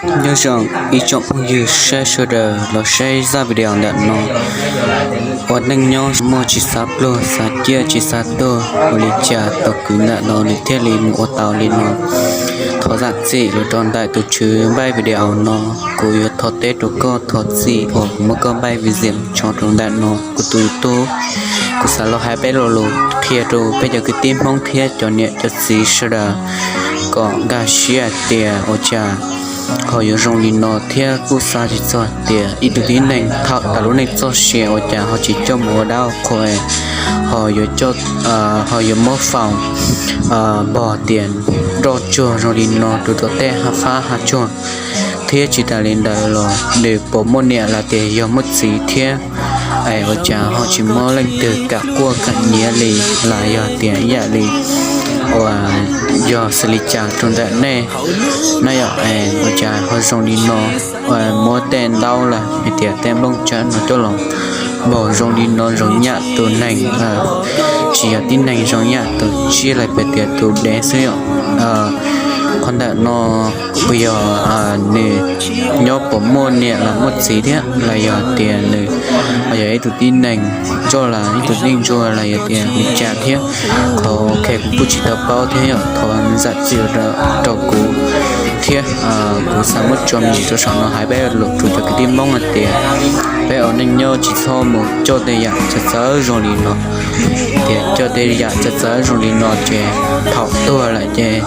Nyob zoo ib tsoom phooj ywg saib sawv daws los saib zaj video ntawm no. Ua neej nyob muaj tsis xav pluag xav ciaj tsis xav tuag ua li cas tus kwv ntawm no nws thiaj li mus ua tau li no. Thov zam txim los rau ntawm tus tswv npaj video no, kuv yuav thov teb rau koj thov txim uas kuv muab koj npaj video tso rau ntawm no kuv tus YouTube. Kuv xav los hais peb lo lus qhia rau peb cov kwv tij Hmoob thiab cov niam cov txiv sawv daws kom nkag siab hais tias ua cas ho yuav zoo li no thiab kuj xav tsis txog tias ib tug tib neeg thaum tas lub neej txoj sia ua cas ho tsis coj mus ua dab ua qhua, ho yuav, ho yuav muab faus npog tias nroj tsuag zoo li no rau tej hav fab hav tsuag, thiab tsis tas li ntawd los nws puas muaj niam los tias yog muaj txiv thiab. Es ua cas ho tsis muaj leej twg kam quaj kam nyiav li los yog tias ib yam li uas yog xws li cas rau ntawm nej na yom? Ua cas ho zoo li no, muab tej ntaub los hais tias tej nplooj tsawb no coj los npog zoo li no zoo nyam tus neeg, tsis yog tib neeg zoo nyam tus tsiaj los hais tias tus dev xwb yom. Qhov ntawm no puas yog nws nyob puas muaj niam los muaj txiv thiab los yog tias nws ho yog ib tug tib neeg ntsoj los ib tug neeg ntsuag los yog tias li cas thiab. Qhov kuv kuj tsis tau paub thiab yom, thov zam txim rau kuv thiab. Kuv xav muab tso me ntsis rau saum no hais peb lus rau cov kwv tij Hmoob hais tias peb ua neej nyob tsis txhob mus coj tej yam txawv txawv zoo li no, tias coj tej yam txawv txawv zoo li no ces thaum tuag lawm ces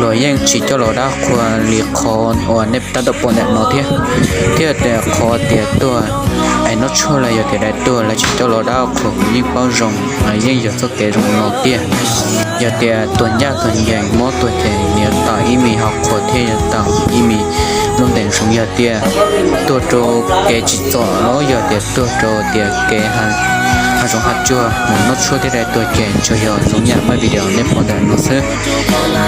luag yeej tsis coj los dab qhua li qhov uas nej tab tom pom ntawm no thiab. Thiab tias qhov tias tuag es noj tshuaj los yog tias dai tuag lawv tsis coj los dab qhua kuv yeej paub zoo, yeej yog txoj kev zoo no tiag. Yog tias tuag ncaj tuag ncees mob tuag ces yuav tau ib me hom qhua thiab yuav tau ib me lub ntees zoo. Yog tias tuag rau kev tsim txom los yog tias tuag rau tias kev hav zoov hav tsuag mus noj tshuaj thiab dai tuag ces tsuas yog zoo yam npaj video nej pom ntawm no xwb.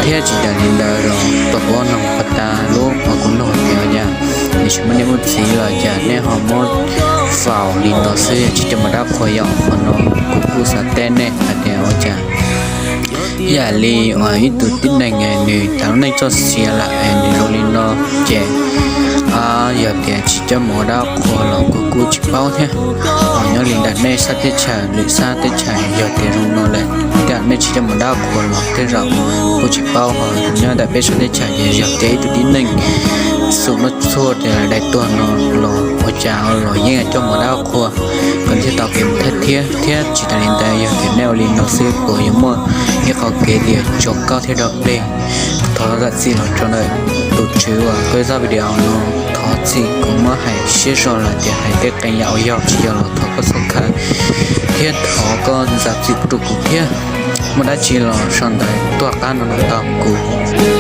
Thiab tsis tas li ntawd los tuaj ua noog pov tas lub uas kuv nug tias yog nws tsis muaj niam muaj txiv los cas nej ho muab faus li no xwb tsis coj mus dab qhua yom? Qhov no kuv kuj xav teb nej hais tias ua cas ib yam li uas ib tug tib neeg nws tas lub neej txoj sia lawm nws zoo li no ces yog tias tsis coj mus ua dab qhua los kuv kuj tsis paub thiab. Ho nyob li ntawm nej sab teb chaws lwm sab teb chaws yog tias zoo no lawm, ib yam nej tsis coj mus dab qhua los tej zaum kuj tsis paub. Ho nyob ntawm peb sab teb chaws ces yog tias ib tug tib neeg xum noj tshuaj tias dai tuag no los ua cas los yeej coj mus dab qhua kom thiaj tau kev mus thawj thiab. Thiab tsis tas li ntawd yog tias nej ua li no xwb puas yuav muaj ib qhov kev tias tsuav kauj thiab do pleg? Thov zam txim los rau ntawm tus tswv uas koj zaj video no. Thov txim kuv muab hais siab zog los tias hais tej qee yam uas yog tsis yog los thov koj txhob khav thiab thov koj zam txim pub rau kuv thiab. Muaj dab tsi los sau ntawv tuaj qab no tau kuv.